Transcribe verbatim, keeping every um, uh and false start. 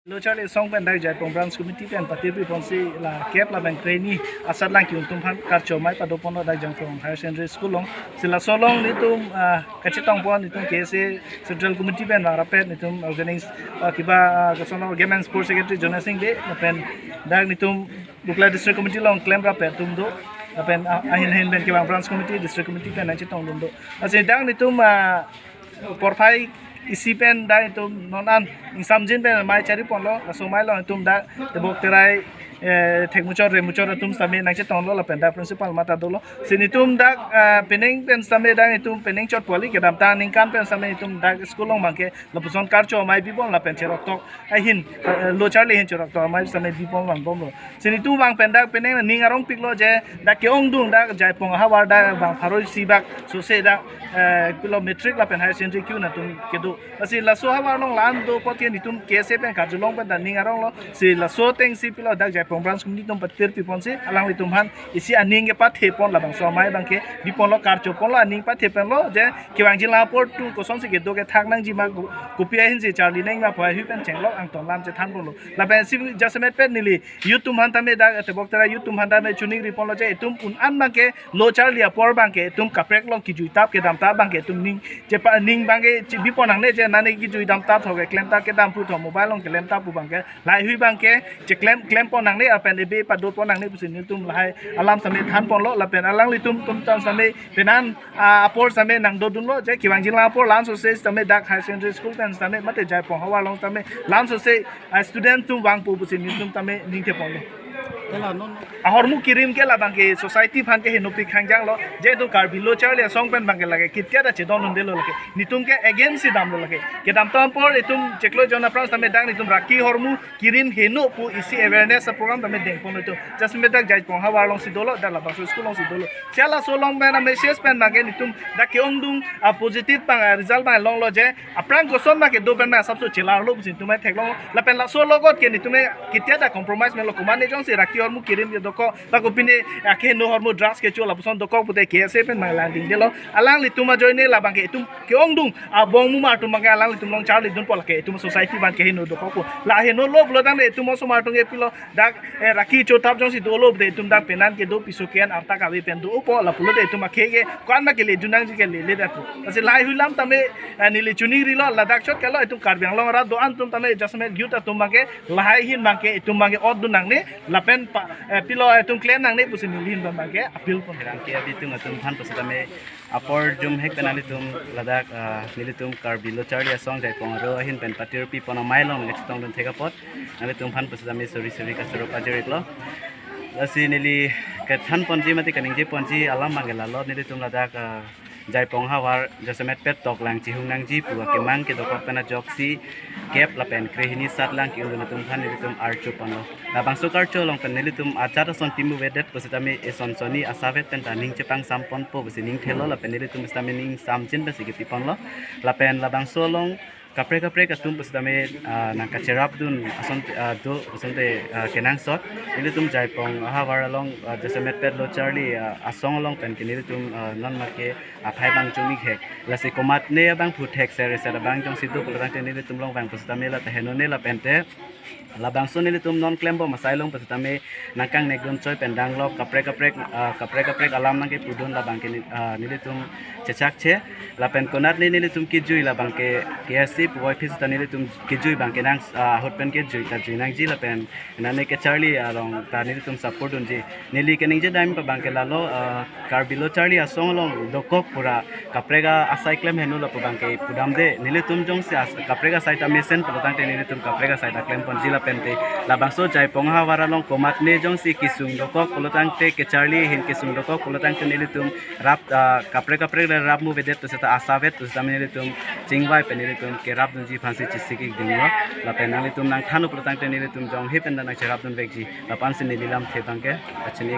Lo charli asong pen dak Jaipong Branch Committee pen patirpi ponsi la kep lapen krehini asatlang ke-ung atum aphan karcho amei pado ponlo dak Jaipong Higher Secondary School along. Si laso along netum ah, kachetong pon netum K S A Central Committee pen vang rapet netum organize ah, kiba ah, koson lo Game and Sports Secretary Jonas Ingde lapen dak netum Bukla District Committee along klem rapet atum do. Lapen ah, ahin ahin pen kevang Branch Committee, District Committee pen nangchetongdun do. Lasi dak netum ah, porphai isi pen dak netum non an ingsamjin pen amei chari ponlo, laso amei along netum dak tebok terai eh, thekmuchot remuchot atum sitame nangchetonglo lapen dak principal mata dolo. Si netum dak ah, penang pen sitame dak netum penang chot pu kali, kedamtang aningkan pen sitame netum dak school along abangke lapuson karcho amei bipon lapen cheroktok ahin eh, lo charli ahin cheroktok amei sitame bipon vangbomlo. Si netum vang pen dak penang ning arongpiklo je dak ke-ongdung dak Jaipong ahavar dak bang pharo isi bak sose dak eh, pilo matric lapen higher secondary ke-un atum kedo. Lasi laso ahavar along la-an do apot ke netum K S A pen karjulong pen ta ning aronglo. Si laso atengsi pilo dak Jaipong Branch Committee atum patirpi ponsi alanglitum aphan isi aning kepathe pon labangso amei abangke biponlo, karcho ponlo, aning pathe ponlo je kevangji la apor atum kosonsi kedo kethak nangji ma ko-, kopi ahinsi charli nangma pu heihui pen chenglok angton alam chethan ponlo. Lapen si jasemet pen neli youth atum aphan tame dak tebok terai youth atum aphan tame choningri ponlo je itum un an abangke lo charli apor abangke itum kaprek along kejui tap kedam tap abangke itum ning chepa ning abangke che bipon nangne je nani kejui dam tap tho keklem tap kedam pu tho mobile along kelem tap pu abangke laheihui abangke cheklem klem pon nangne lapen ebe pado pon nangne pusi netum lahai alam sitame than ponlo lapen alanglitum atum tame penang ah, apor sitame nangdodunlo je kevangji la apor la-an sose sitame dak higher secondary school pen sitame mate Jaipong ahavar along sitame la-an sose ah, student atum vangpo pusi netum tame ningthe ponlo. Tela non. Ahormu kirim ke la abangke society aphan ke henopik hangjanglo. Je itum Karbi lo charli asong pen abangke lake kitya ta chedondundelo lake. Netum ke against si damlo lake. Kedamtang apor itum chiklo jon aphrang sitame dak netum raki ahormu kirim heno pu isi awareness a-program tame dengpon itum. Jasemet dak Jaipong ahavar alongsi dolo, dak labangso school alongsi dolo. Si laso along pen a-message pen abangke netum dak ke-ongdung a-positive abang a-result abang longlo je aphrang koson abangke do pen abang asapso chelarlo pusi netum theklong. Lapen laso alogot ke netum kitya ta compromise melo, komatne jongsi raki ahormu kirim ke dokok, lako pine akeheno ahormu drugs kecho lapuson dokok pute K S A pen abang langdingdelo. Alanglitum ajoine la abangke itum ke-ongdung abong mumar atum abangke alanglitum along charlidunpo lake itum society abangke heno dokok pu. La henolo pulo tangte itum osomar atum ke pilo dak eh, raki cho tap jongsi dolo pute itum dak penang kedo piso ke-en arta kave pen do-opo lapulote itum akhei ke ko-an ma keledun nangji ke lele dak pu. Lasi laheihui alam tame eh, neli choningrilo ladak chot kalo itum Karbi Anglong arat do-an atum tame jasemet youth atum abangke lahai ahin abangke itum abangke otdun nangne lapen pa, eh, pilo itum klem nangne pusi neli ahin abangke appeal pon. Herang ke abitung atum aphan pusitame apor jumhek pen nelitum ladak ah, nelitum Karbi lo charli asong Jaipong aro ahin pen patirpi pon amei along nangchetongdun thek apot nelitum aphan pusitame suri suri kachoro pajiriklo. Lasi neli kethan ponji mate kaningje ponji alam abangke lalo, nelitum ladak ah, Jaipong ahavar jasemet pet toklang chihung nangji pu akemang kedokok pen ajoksi kep lapen krehini asatlang ke-ungdung atum aphan nelitum archo ponlo. Labangso karcho along pen nelitum ajat ason pimu avedet pusitame eson sonni asavet pen ta ning chepangsam ponpo pusi ningthelo lapen nelitum pusitame ning samjin pensi kepi ponlo. Lapen labangso along kaprek kaprek atum pusitame ah, nangkacherapdun ason ah, do asonte ah, kenangsot. Nelitum Jaipong ahavar along ah, jasemet pet lo charli ah, asong along pen ke nelitum ah, non make aphai abang chomik hek. Lasi komatne abang phuthek sere sere abang jongsi do pulo tangte nelitum along abang pusitame la ta henone lapente labangso nelitum non klembom asai along pusitame nangkangnekdun choi pen danglok kaprek kaprek ah, kaprek kaprek alam nangkepudun la abangke ni- ah, nelitum chechakche. Lapen konatne nelitum kejui la abangke K S A puvoiphit sita nelitum kejui abangke nang ah, ahut pen kejui ta jui nangji lapen nane kecharli along ta nelitum support dunji. Neli kaningje dam abangke lalo ah, Karbi lo charli asong along dokok pura kaprek asai klem heno lapu abangke pudamde. Nelitum jongsi as- kaprek asai ta mesen pulo tangte nelitum kaprek asai ta klem ponji lapente labangso Jaipong ahavar along komatne jongsi kesung dokok pulo tangte kecharli ahin kesung dokok pulo tangte nelitum rap ah, kaprek kaprek le rap mu avedet pusita asavet pusita nelitum chingvai pen nelitum kerapdunji aphansi chesik-ikdunlo. Lapen nanglitum nangthan pulo tangte nelitum jonghe pen ta nangcherapdunvekji. Lapu-ansi neli lamthe abangke kachini